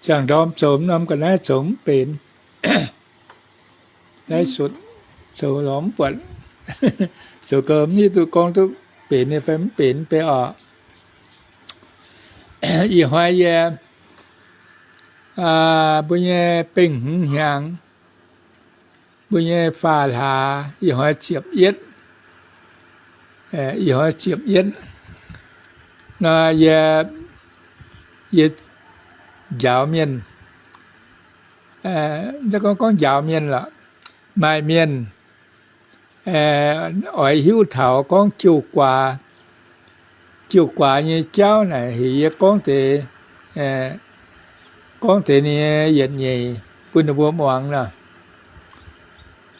Ziangh ndorm zoux norm ga'naaiv zoux mv benx. Naaiv sutv zoux lorz mv buatc. Zoux gau mv hiuv duqv gorngv duqv benx nyei fai mv benx mv bei oc. Ih hnoi yie mbuo nyei bengh hmz hnyangx, mbuo nyei faam hlaax, ih hnoi ziepc yietv, ih hnoi ziepc yietv nor, yie, yie njaaux mienh, gorngv, gorngv njaaux mienh lorqc, maaih mienh oix hiuv taux gorngv jiu guaax, jiu guaax nyei jauv naaic, heuc yie gorngv deix, gorngv deix ninh nyei yietc nyeic bun ninh mbuo muangx nor.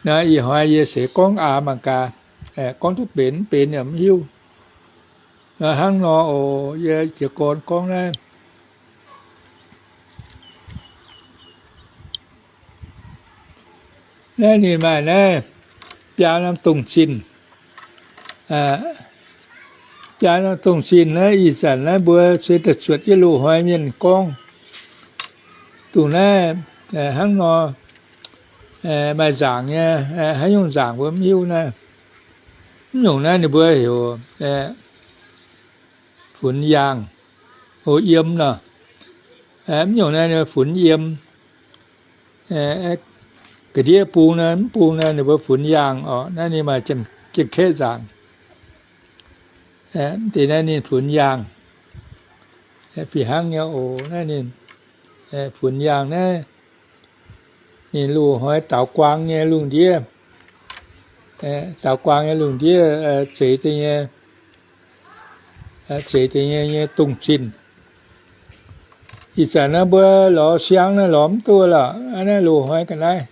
Nor ih hnoi yie se gorngv aax mangc gaax, gorngv duqv benx mv benx yaac mv hiuv. Nor hnangv nor oc, yie jiez gorn gorngv naaiv. Naaiv ninh maaih naaiv biaa norm dongh zinh, biaa norm dongh zinh naaiv ih zanc naaiv mbuo se da'zuotc jienv loz-hnoi mienh gorngv. Dongh naaiv hnangv nor, maaih nzaangc nyei, haaix nyungc nzaangc mbuo mv hiuv naaiv. Mv nyungc naaiv ninh mbuo heuc funx yaangh, o, yiem nor. Mv nyungc naaiv funx yiem. Ga'ndiev bung naaiv, mv bung naaiv ninh mbuo funx yaangh oc. Naaiv ninh maaih Janx-Kaeqv nzaangc. Deix naaiv ninh funx yaangh. Fih hnangv nyei oc. Naaiv ninh funx yaangh naaiv, ninh loz-hnoi daaux guaang nyei lungh ndiev, daaux guaang nyei lungh ndiev zeix deix nyei, zeix deix nyei, nyei dongh zinh. Ih zanc naaiv mbuo lorz siang naaiv lorz mv duqv lorqc. Naaiv loz-hnoi ga'naaiv,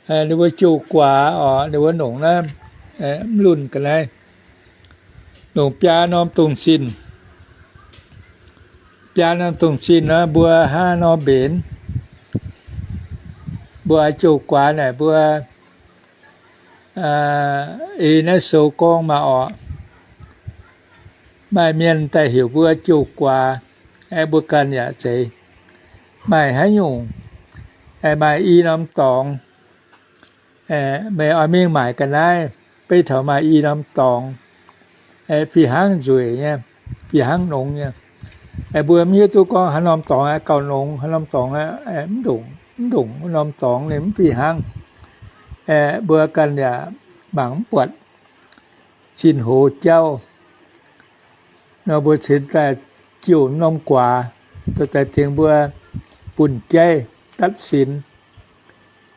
ninh mbuo jiu guaax oc, ninh mbuo nongc naaiv mv lunh ga'naaiv, nongc biaa norm dongh zinh. Biaa norm dongh zinh nor mbuo hnangv nor mbenc. Mbuo jiu guaax naaic mbuo ei naaiv sou gorngv maah oc. Maaih mienh daaih heuc mbuo jiu guaax, aeqv, mbuo ganh yaac zeiz. Maaih haaix nyungc, maaih i norm dorngx, meih oix mingh maaic ga'naaiv, beiv taux maaih i norm dorngx, fih hnangv nzueic nyei, fih hnangv nongx nyei. Mbuo mv hiuv duqv gorngv haaix norm dorngx aeqv gauh nongx, haaix norm dorngx aeqv mv ndongc, mv ndongc norm dorngx ninh mv fih hnangv. Mbuo ganh yaac mangc mv buatc zinh hoz jauv. Nor mbuo cingx daaih jiu norm guaax, dorh daaih tengx mbuo bun jaiv ตัดสิน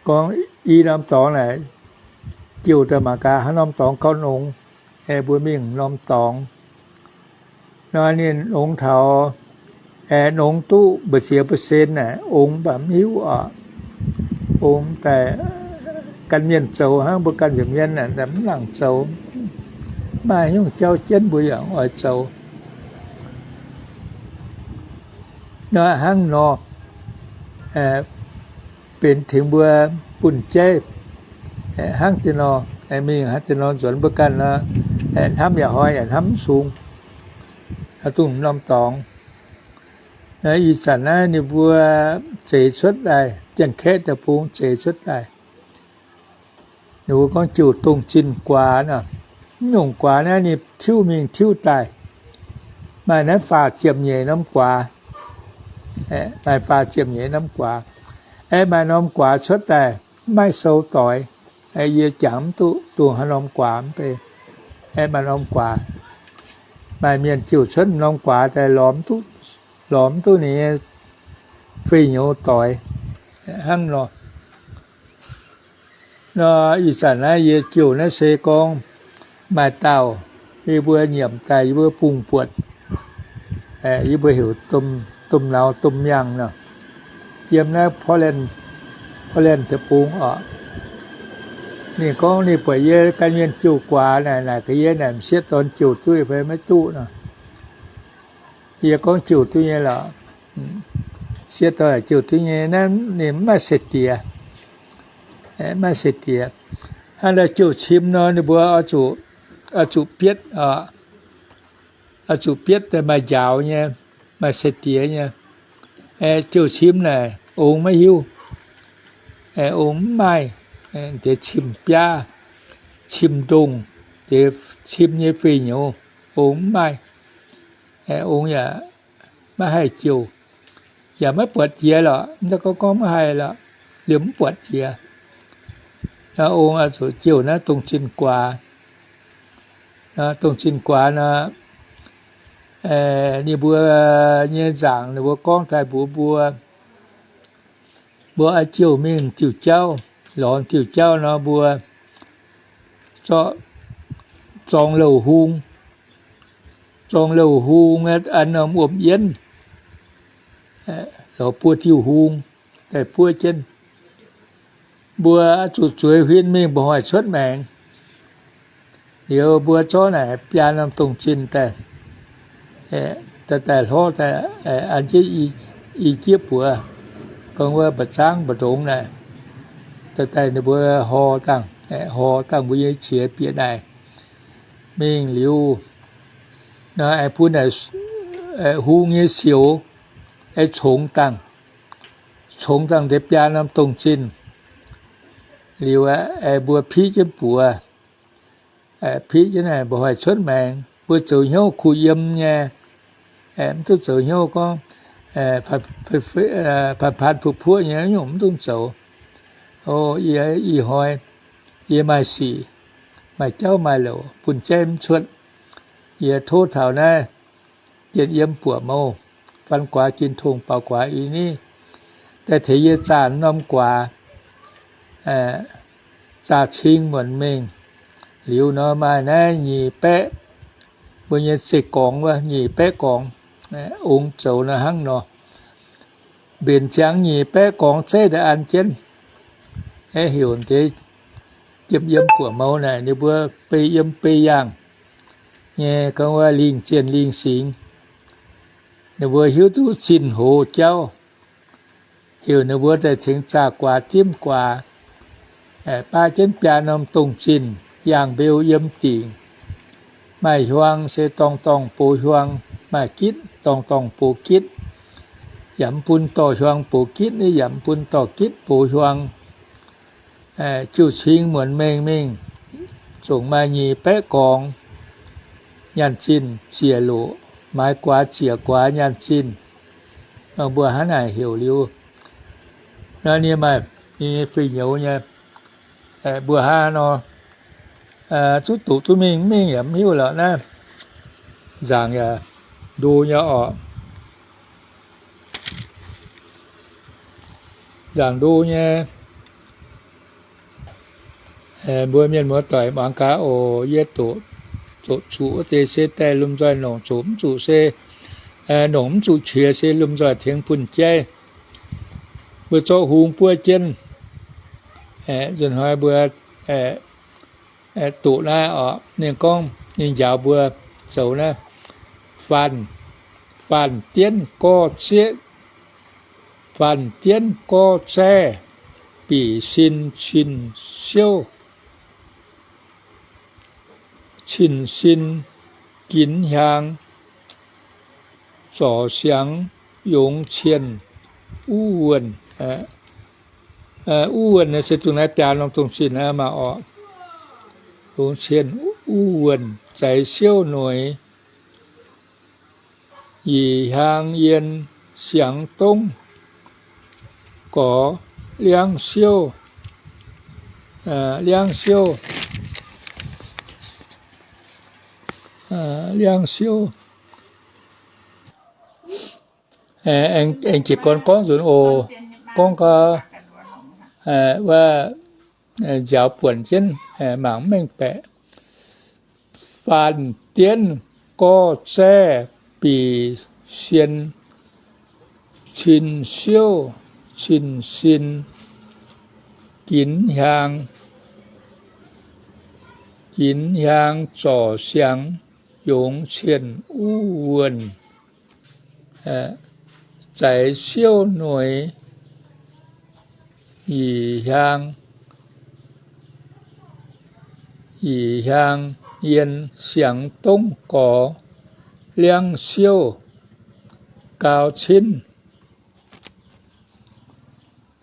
gorngv i norm dorngx naaic, jiu daaih mangc gaax haaix norm dorngx gauh nongx, aeqv, mbuo mingh norm dorngx. Nor ninh nongx taux, aeqv, nongx duqv mbu'ziex เปอร์เซ็นต์ naaic, ongx mv baac mv hiuv oc. Ongx daaih gan mienh zoux hnangv, mbuo ganh nza'hmien naaic mv nangc zoux. Maaih haaix nyungc jauv jienv mbuo yaac oix zoux. Nor hnangv nor, benx tengx mbuo bun jaiv hnangv deix nor, mingh hnangv deix nor nzuonx mbuo ganh nor, hnamv yaac hnoi yaac hnamv mv sung, dongh norm dorngx. Ih zanc naaiv ninh mbuo zeix cuotv daaih, Janx-Kaeqv deic-bung zeix cuotv daaih. Ninh mbuo gorngv jiu dongh zinh guaax nor, mv nyungc guaax naaiv ninh tiuv mingh tiuv daaih. Maaih naaiv faah ziepc nyeic norm guaax, maaih faah ziepc nyeic norm guaax. Aeqv, maaih norm guaax cuotv daaih mv maaih sou doix. Yie jangx mv duqv dongh haaix norm guaax mv bei. Aeqv, maaih norm guaax, maaih mienh jiu cuotv norm guaax daaih lorz mv duqv, lorz mv duqv ninh nyei fei nyouz doix hnangv nor. Nor ih zanc naaiv yie jiu naaiv se gorngv maaih dauh yie mbuo nyiemc daaih yie mbuo bungx buatc, yie mbuo heuc domh nauz domh miangh nor, yiem naaiv Portland deic-bung oc. Ninh gorngv ninh buatc yie ganh mienh jiu guaax naaic, naaic gaax yie naaic, m'sieqv dorn jiu duqv fai maiv duqv nor. Yie gorngv jiu duqv nyei lorqc. Sieqv dorn jiu duqv nyei, naaiv ninh mv maaih sai-diex, mv maaih sai-diex. Hnangv nor jiu cim nor ninh mbuo oix zuqc bietv, oix zuqc bietv daaih maaih njaaux nyei, maaih sai-diex nyei. Jouh cim naaic ong maiv hiuv, ong mv maaih, deix cim biaav, cim ndongh, deix cim nyei fei-nyouz, ong mv maaih, ong yaac maiv haih jouh, yaac maiv buatc jiex lorqc. Mv gorngv gorngv maiv haih lorqc, liemh mv buatc jiex. Naaiv ong oix zuqc jouh naaiv dongh zinh guaax. Dongh zinh guaax nor, ninh mbuo nyei nzaangc ninh mbuo gorngv daaih mbuox mbuo, mbuo oix jouh mingh diuh jauv, lorz diuh jauv nor mbuo zorqv zorng louh hung, zorng louh hung an norm wuom-yienv, lorz buo diuh hung daaih buov jienv. Mbuo zuqc zueiz huin mingh mba'hnoi cuotv maengx. Liuz mbuo zorqv naaic biaa norm dongh zinh daaih, daaih hlorv daaih an jienv i jieqv buoz, gorngv wuov mba'zangv mba'ndongx naaic, daaih ninh mbuo hor dangh, hor dangh mbuo nyei qiex bieqc naaic mingh liuz, bun naaic hung nyei sioux congx dangh, congx dangh deix biaa norm dongh zinh. Liuz mbuo piqv jienv buoz, piqv jienv naaic mba'hnoi cuotv maengx, mbuo zoux hnyouv kuh yiem nyei, mv duqv zoux hnyouv gorngv paan-paan puoqv-puoqv nyei nyungc mv dungx zoux. O, ih hnoi yie maaih sic, maaih jauv maaih louc bun jaiv mv cuotv. Yie tov taux naaiv jien yiem buoqc mouh, faan guaax jin tongh baaux guaax i niv, daaih tengx yie zaah norm guaax, zaah cing muonc mingh. Liuz nor maaih naaiv nyic baeqv, mbuo nyei zeiv-gorngx wuov nyic baeqv gorngx, ong zoux nor hnangv nor. Mbenc ziangx nyic baeqv gorngx zeiv daaih an jienv, aeqv, heuc deix jiem yiem buoqc mouh naaic ninh mbuo bei yiem bei yaangh nyei, gorngv wuov lingh zienh lingh singx. Ninh mbuo hiuv duqv zinh hoz jauv, heuc ninh mbuo daaih tengx zaah guaax dimv guaax, baav jienv biaa norm dongh zinh, yaangh mbeu yiem dingc. Maaih hiuang se dorngh dorngh box hiuang, maaih gitv dorngh dorngh box gitv. Yaac mv bun dorh hiuang box gitv, yaac mv bun dorh gitv box hiuang. Jiu-cing muonc mengh mingh, zongc maaih nyic baeqv gorngx nyaanh zinh ziec loqc, maaiz guaax ziec guaax nyaanh zinh. Mbuo hnangv naaic heuc liuz, nor ninh maaih nyei fih nyouz nyei, mbuo hnangv nor zuqc doqc duqv mingh, mv mingh yaac mv hiuv lorqc naaiv. Nzaangc yaac ndo nyei orqc. Nzaangc ndo nyei. Mbuo mienh muoz doic muangx gaax oc. Yie doqc, zoqc zuqc wuov deix se daaih lomh nzoih nongc, zoqc mv zuqc se, nongc mv zuqc qiex se lomh nzoih tengx bun jaiv. Mbuo zorqv hung buov jienv. Nzunc hnoi mbuo doqc naaiv orqc, ninh gorngv ninh njaaux mbuo zoux naaiv, faanh, faanh dienv gorx zieqv, faanh dienv gorx zaiv, bic sin cin siouv, cin sin ginx hiaang, zorc siangx yongz cien uv wuonh. Uv wuonh naaiv se dongh naaiv biaa norm dongh zinh naaiv maah orqc. Yongz cien uv wuonh zaiz siouv noiz, yie hiaang yien siangx dongv gorx liangv siouv, liangv siouv, liangv siouv. Aengx jiez gorn gorngv nzunc oc. Gorngv gau, wuov, nziaaux buonc jienv, mangc mv mengh baeqc. Faanh dienv gorx zaiv bic sien cin siouv cin sin ginx hiaang, ginx hiaang zorc siangx yongz cien uv wuonh, zaiz siouv noiz, yie hiaang, yie hiaang yien siangx dongv gorx liangv siouv gaau cinv.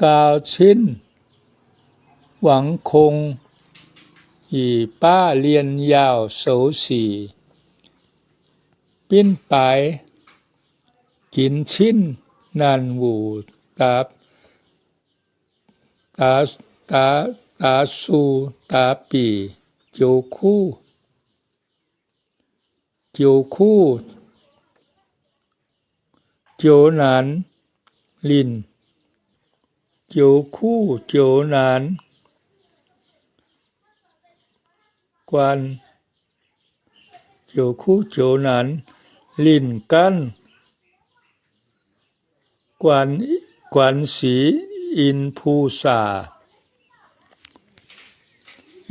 baaux cinv wangx kong, yic baav lienh yaauh soux sic, binv baaix ginx cinv naanc wuc, daax, daax, daax su daax bic, joux kuv, joux kuv joux naanx linh, joux kuv joux naanx guan, joux kuv joux naanx linh ganv guan, guan sic in Pu-saac,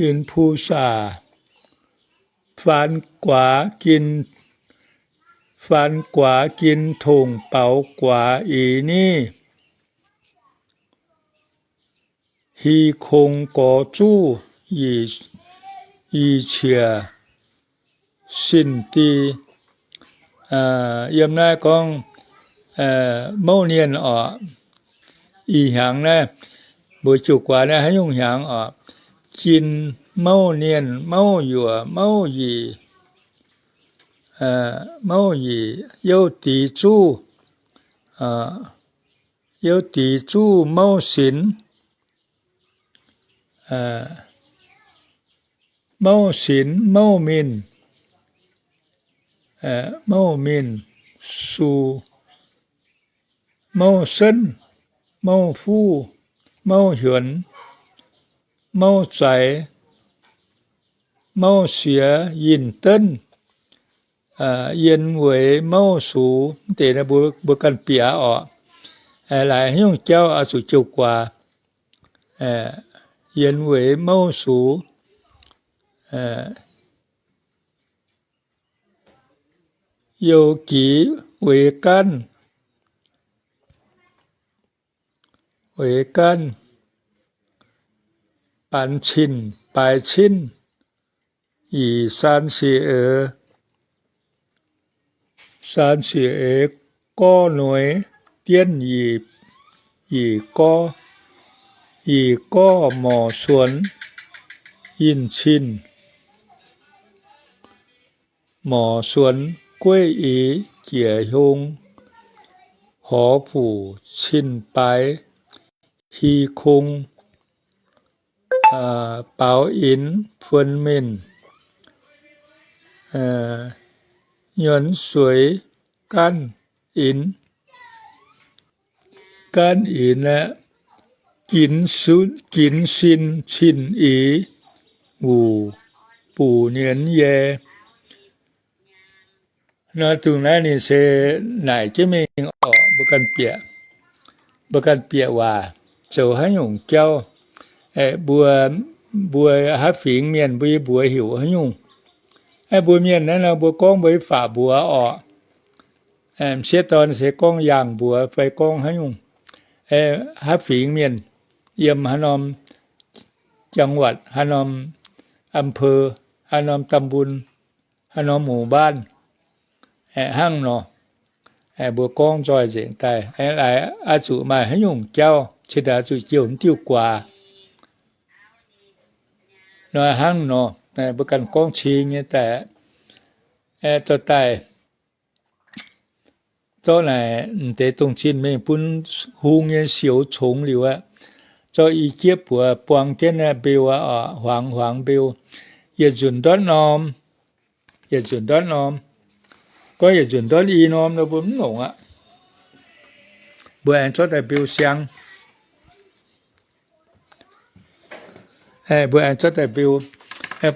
in Pu-saac, faan guaax gin, faan guaax gin tongc baaux guaax eix niv, hi kong gorx zuv, i, i qiex sin di. Yiem naaiv gorngv mouv nienh oc. Ih hnyangx naaiv, mbuo jiu guaax naaiv haaix nyungc hnyangx oc? Jin mouv nienh, mouv yuoqc, mouv yic, mouv yic, youv dix zuv, youv dix zuv mouv sinx, mouv sinx, mouv minh, mouv minh su, mouv senv, mouv fuv, mouv hiuonx, mouv zaix, mouv siex, yinh denv, yien weic mouv sux. Mv deix mbuo ganh bieqc oc. Laaix haaix nyungc jauv oix zuqc jiu guaax. Yien weic mouv sux, youh gic weic ganv, weic ganv, banx cin, baaix cinv, yic saan siec eix, saan siec eix gorv noiz, dienv yic, yic gorv, yic gorv morc suonx, yinh cin morc suonx gueiv eix, jiec hiong horpc fuc, cin baaix hi kong, baaux inx fuon mienh, nyuonx sueix gaanv inx, gaanv inx aeqv, ginx sin cin eix wuc, buc nienx ye. Nor dongh naaiv ninh se naaic jienv mingh oc. Mbuo ganh bieqc, mbuo ganh bieqc waac zoux haaix nyungc jauv. Mbuo, mbuo haaix fingx mienh mbuo mbuox heuc haaix nyungc. Mbuo mienh naaiv nor mbuo gorngv mbuo faatv mbuox oc. M'sieqv dorn se gorngv yangh mbuox fai gorngv haaix nyungc. Haaix fingx mienh, yiem haaix norm จังหวัด, haaix norm อำเภอ, haaix norm ตำบล, haaix norm หมู่บ้าน, hnangv nor, mbuo gorngv nzoih nzengc daaih. Laaix oix zuqc maaih haaix nyungc jauv cingx daaih zuqc jouh mv diuh guaax. Nor hnangv nor, mbuo ganh gorngv cing nyei daaih, dorh daaih, zorqv naaic m'deix dongh zinh mingh bun hung nyei sioux congx liuz aqv. Zorqv i jieqv buoz buang jienv naaiv mbeu aqv, huangx huangx mbeu, yietc nzunc ndortv norm, yietc nzunc ndortv norm. Gorngv yietc nzunc ndortv i norm nor mbuo mv longc aqv. Mbuo aengx zorqv daaih mbeu siang. Mbuo aengx zorqv daaih mbeu,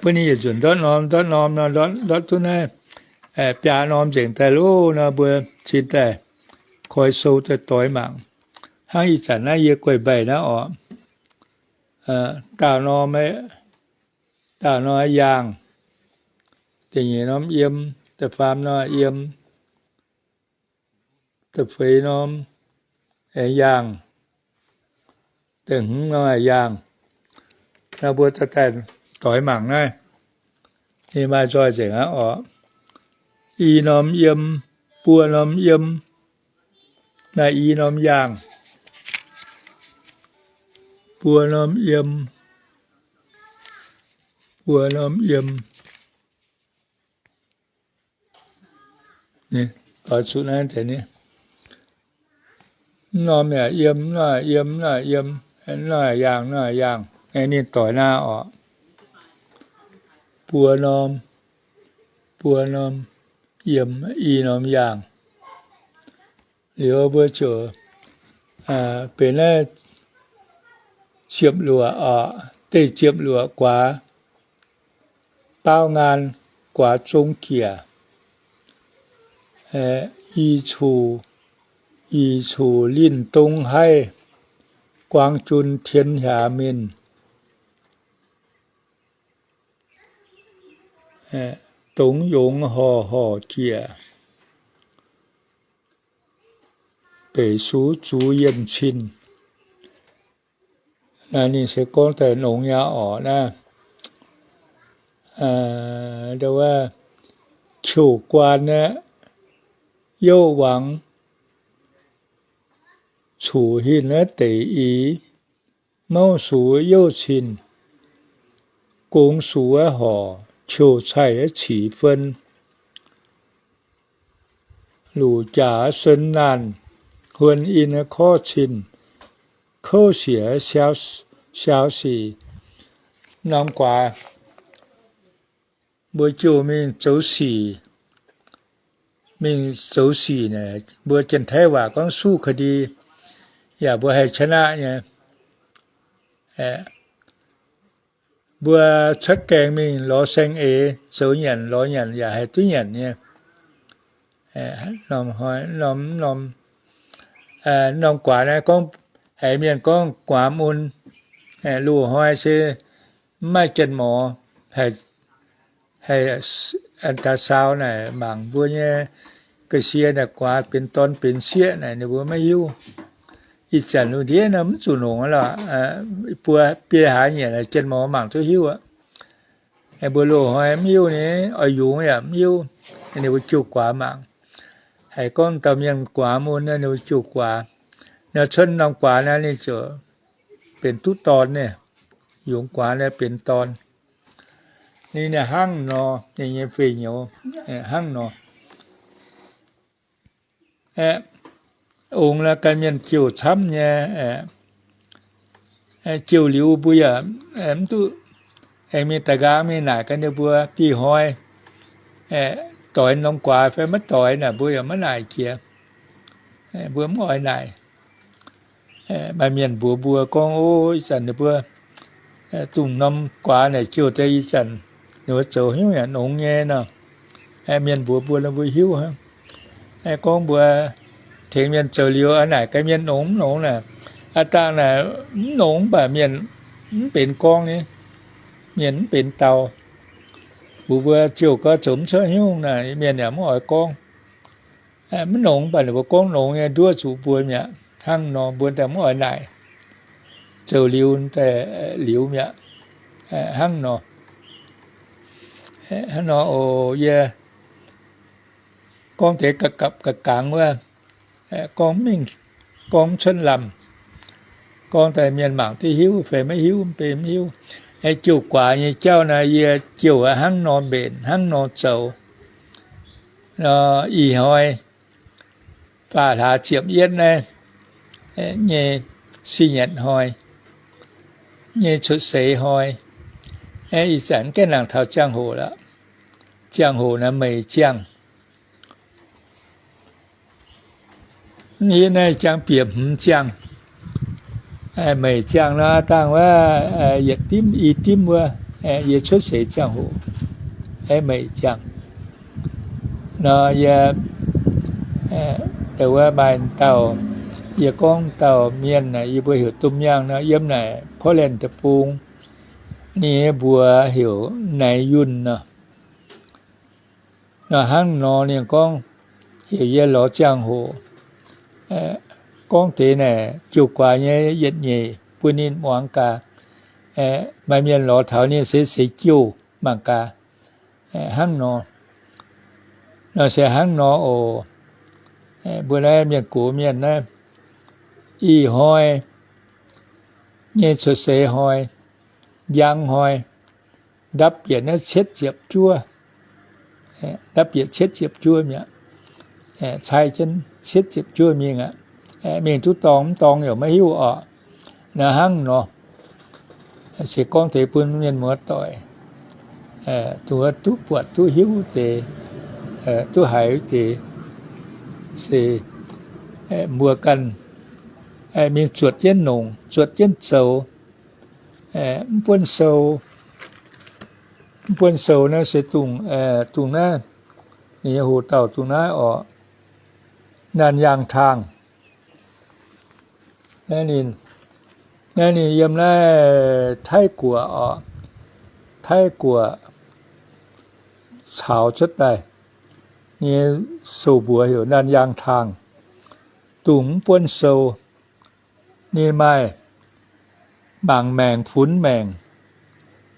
bun ninh yietc nzunc ndortv norm, ndortv norm nor, ndortv duqv naaiv biaa norm nzengc daaih loh nor, mbuo cingx daaih koi sou daaih doix mangc. Hnangv ih zanc naaiv yie guaih mbaih naaiv oc. Daauh norm, daauh norm yaangh, da'nyeic norm yiem, da'faam norm yiem, da'feix norm aengx yaangh, da'hmz norm aengx yaangh. Naaiv mbuo daaih doix mangc naaiv, ninh maaih nzoih nzengc aqv oc. I norm yiem, buo norm yiem, naaiv i norm yaangh. buo norm yiem, buo norm yiem. Oix zuqc naaiv deix ni, mv norm yaac yiem, mv norm yaac yiem, mv norm yaac yiem, mv norm yaac yaangh, mv norm yaac yaangh. Ninh doix naaiv oc. Buo norm, buo norm yiem, i norm yaangh. Liuz mbuo ziouc benx naaiv ziepc luoqc oc, deic ziepc luoqc guaax, baauv ngaan guaax zong jiec. I cuc, i cuc linh dong haih, guang jun tien hiaaz mingh, dongx yongx horc horc jiec, beic sux zux yienh cin. Naaiv ninh se gorngv daaih nongx nyei oc naaiv. Ndo wuov, qiuv guaan aeqv, youv wangx, cuqv hinc aeqv deix i, mouv sux youv cin, gong sux aeqv horc, qiuv caih aeqv cic fen, luqc jaax aeqv sen naanh, huon in aeqv korv cin, kouv siec siaaux sic. Norm guaax mbuo jiu mingh zoux sic, mingh zoux sic naaic, mbuo Janx-Taiv waac gorngv สู้คดี, yaac mbuo haih ชนะ nyei. Mbuo cuotv gaengh mingh lorz saeng eix, zoux nyanc lorz nyanc yaac haih duqv nyanc nyei. Norm, norm, norm guaax naaiv gorngv, haiz mienh gorngv guaax mun, loz-hnoi se mv maaih jien morz, haih, haih an daaih saau naaic mangc mbuo nyei ga'sie naaic guaax benx dorn benx sieqv naaic ninh mbuo maiv hiuv. Ih zanc lungh ndiev nor mv zuqc nongc lorqc, buo biei hlaax nyieqc jien morz mangc duqv hiuv aqv. Mbuo loz-hnoi mv hiuv ni, oix yungz yaac mv hiuv. Ninh mbuo jiu guaax mangc. Haiz gorngv dauh mienh guaax mun, ninh mbuo jiu guaax. Nor cuotv norm guaax naaiv ninh ziouc benx duqv dorn ni. Yungz guaax naaiv benx dorn. Ninh hnangv nor, ninh nyei fei nyouz hnangv nor. Ongx naaiv ganh mienh jiu camv nyei. Jiu liuz mbuo yaac mv duqv, aengx mingh da'nqaang mingh naaic ganh ninh mbuo diuh hnoi, doix norm guaax fai maiv doix naaic mbuo yaac maiv naaic jiex. Mbuo mv oix naaic. Maaih mienh mbuox mbuo gorngv, ov, ih zanc ninh mbuo dongh norm guaax naaic jiu deix ih zanc ninh mbuo zoux hnyouv yaac nongx nyei nor. Mienh mbuox mbuo, mbuo hiuv hnangv. Gorngv mbuo tengx mienh zoux liuz, aa, naaic ganh mienh nongx mv nongx naaic, aa, dangh naaic mv nongx mv baac mienh mv benx gorngv nyei, mienh mv benx dau. Mbuox mbuo ziouc gorngv zoux mv cuotv hnyouv naaic, mienh yaac mv oix gorngv. Mv nongx mv baac ninh mbuo gorngv nongx nyei nduov zuqc mbuo mi'aqv. Hnangv nor mbuo daaih mv oix naaic. Zoux liuz daaih liuz mi'aqv. Hnangv nor, hnangv nor oc. Yie gorngv deix ga'gapv ga'gangx wuov, gorngv mingh, gorngv mv cuotv lamh, gorngv daaih mienh mangc duqv hiuv fai maiv hiuv, mv bei mv hiuv. Jiu guaax nyei jauv naaiv yie jiu hnangv nor mbenc, hnangv nor zoux. Ih hnoi faam hlaax ziepc yietv naaiv nyei, sih nyanc hnoi, nyei cuotv seix hnoi. Ih zanc gaengh nangc taux ziangh hoc lorqc. Ziangh hoc naaiv meih ziangh. Yie naaiv jangx bieqc hmz ziangh. Meih ziangh nor, dangh wuov yietc dimv i dimv wuov, yie cuotv seix ziangh hoc. Meih ziangh nor, yie, wuov maaih dauh, yie gorngv dauh mienh, yie mbuo heuc Domh Miangh nor, yiem naaic Portland deic-bung. Ninh mbuox heuc Naix Yunh nor. Nor hnangv nor ninh gorngv, heuc yie lorz ziangh hoc, gorngv deix naaic jiu guaax nyei yietc nyeic bun ninh muangx gaax. Maaih mienh lorz taux ninh se seix jiu mangc gaax. Hnangv nor, nor se hnangv nor oc. Mbuo naaiv mienh gox mienh naaiv, ih hnoi nyei cuotv seix hnoi, njang hnoi, ndapv bieqc naaiv cietv ziepc juov, ndapv bieqc cietv ziepc juov mi'aqv, cai jienv cietv ziepc juov mingh aqv. Mingh duqv dorngx mv dorngx yaac maiv hiuv orqc. Naaiv hnangv nor, se gorngv deix bun mienh muoz doic duqv, duqv buatc duqv hiuv deix, duqv haiz deix, se mbuo ganh mingh zuotc jienv nongc, zuotc jienv zoux, mv buonv sou. Mv buonv sou naaiv se dongh, dongh naaiv, ninh nyei hoc dauh dongh naaiv orqc, Naanh Yaangh Taangh. Naaiv ninh, naaiv ninh yiem naaiv Taiv Guoqv orqc, Taiv Guoqv caux cuotv daaih nyei sou mbuox heuc Naanh Yaangh Taangh, dongh mv buonv sou. Ninh maaih mangc maengc funx maengc,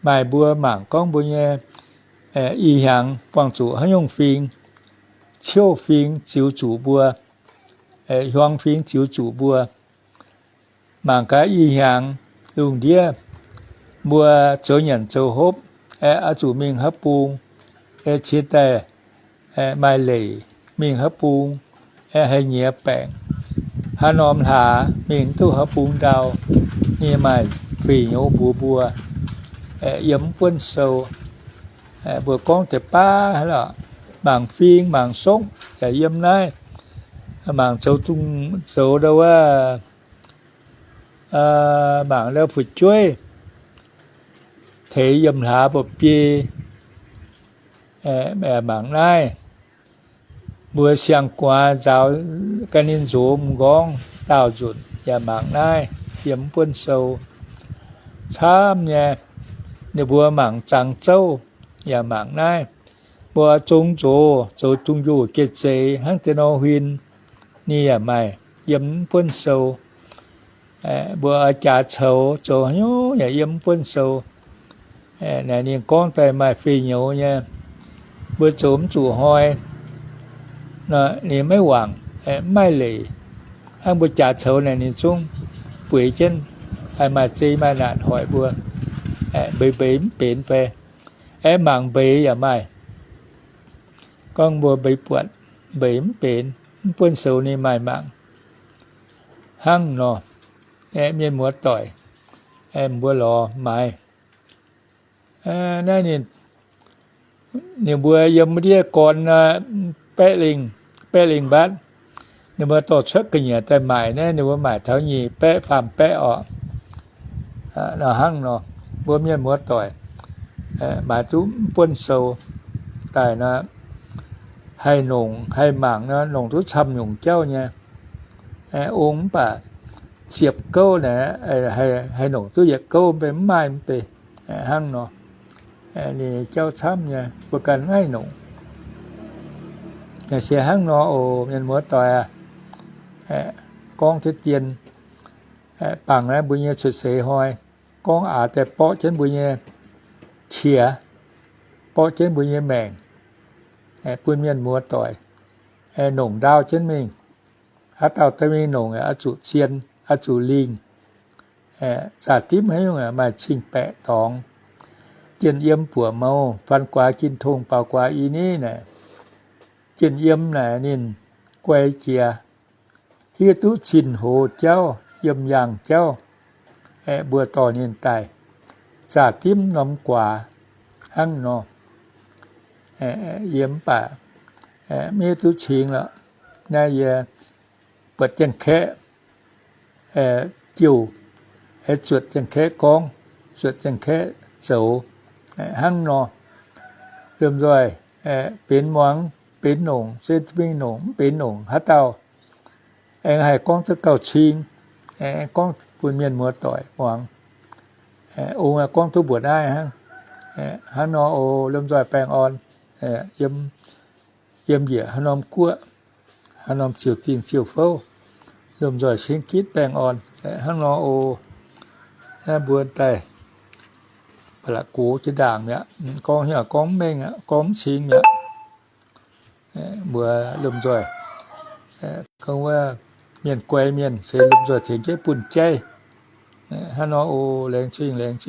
maaih mbuo mangc gorngv mbuo nyei ih hnyangx buangh zuqc haaix nyungc fing, ciouv fing ziux zuqc mbuo, hiuang fing ziux zuqc mbuo. Mangc gaax ih hnyangx lungh ndiev mbuo zoux nyanc zoux hopv, oix zuqc mingh haaix bung, cingx daaih maaih leic mingh haaix bung, haih nyiex baengc. Haaix norm hlaax mingh duqv haaix bung ndau, ninh maaih fih nyouz mbuox mbuo, yiem mv buonv sou. Mbuo gorngv deix baav lorqc, mangc fing mangc sokv yaac yiem naaiv. Mangc zoux, zoux ndau wuov, mangc ndau fu'jueiv teix yiem hlaax mba'biei, mangc naaiv. Mbuo siang-guaax nzaaux ga'naaiv nzox m'nqorngv daauh nzunc yaac mangc naaiv, yiem mv buonv sou. Camv nyei, ninh mbuo mangc zangx zouv yaac mangc naaiv. Mbuo zong zoux, zoux zong njoh geh zeix hnangv deix nor huin, ninh yaac maaih yiem mv buonv sou. Mbuo jaax coux zoux haaix nyungc yaac yiem mv buonv sou. Naaic ninh gorngv daaih maaih fih nyouz nyei. Mbuo zoux mv zuqc hnoi, ninh maiv wangc, mv maaih leic. Hnangv mbuo jaax coux naaic ninh zungv bueix jienv, haih maaih zei maaih naanc hoic mbuo, mbeix mbeix mv benx fai, aengx mangc mbeix yaac maaih. Gorngv mbuo mbeix buatc, mbeix mv benx, mv buonv sou ninh maaih mangc. Hnangv nor, mienh muoz doic, mbuo lorz maaiz. Naaiv ninh, ninh mbuo yiem wuov ndiev gorn, baeqv lingh, baeqv lingh mbatv, ninh mbuo dorh cuotv ga'nyiec daaih maaic naaiv, ninh mbuo maaic taux nyic baeqv faam baeqv orqc. Nor hnangv nor, mbuo mienh muoz doic maaiz duqv mv buonv sou daaih nor, haih nongc haih mangc nor, nongc duqv camv nyungc jauv nyei. Ong mv baac ziepc gouv naaic, haih nongc duqv yietc gouv mv bei, mv maaih mv bei. Hnangv nor, ninh jauv camv nyei, mbuo ganh maiv haih nongc. Naaic se hnangv nor oc, mienh muoz doic aac. Gorngv deix dien, bangc naaiv mbuo nyei cuotv seix hnoi, gorngv aax daaih borqv jienv mbuo nyei qiex, borqv jienv mbuo nyei maengc, bun mienh muoz doic nongc ndaauv jienv mingh. Haaix dauh daaih mingh nongc oix zuqc zien, oix zuqc lingh. Zaac dimv haaix nyungc maaih cing-baeqc dorngx. Jien yiem buoqc mouz, faan guaax gin tong baaux guaax i niv naaic. Jien yiem naaic ninh guai jiex, hiuv duqv zinh hoz jauv, yiem yaangh jauv, mbuo dorh ninh daaih zaac dimv norm guaax hnangv nor. Yie mv baac maiv hiuv duqv cingx lorqc. Naaiv yie buatc Janx-Kaeqv jouh, zuotc Janx-Kaeqv gorngv, zuotc Janx-Kaeqv zoux hnangv nor. Lomh nzoih benx muangx, benx nongc se mingh nongc, mv benx nongc haaix dauh aengx haih gorngv duqv gauh cing, aengx gorngv bun mienh muoz doic muangx. Ong gorngv duqv mbuoqc naaiv hnangv. Hnangv nor oc, lomh nzoih baengh orn. Yiem njiec haaix norm guoqv, haaix norm ziouc dingh ziouc fouv, lomh nzoih cingx gitv baengh orn. Hnangv nor oc. Naaiv mbuo daaih ba'laqc gox jiex ndaangc mi'aqv. Gorngv hnyouv gorngv mv mengh aqv, gorngv mv cingx mi'aqv. Mbuo lomh nzoih gorngv wuov mienh guai mienh se lomh nzoih tengx jienv bun jaiv. Hnangv nor oc, laengz zingh, laengz zingh.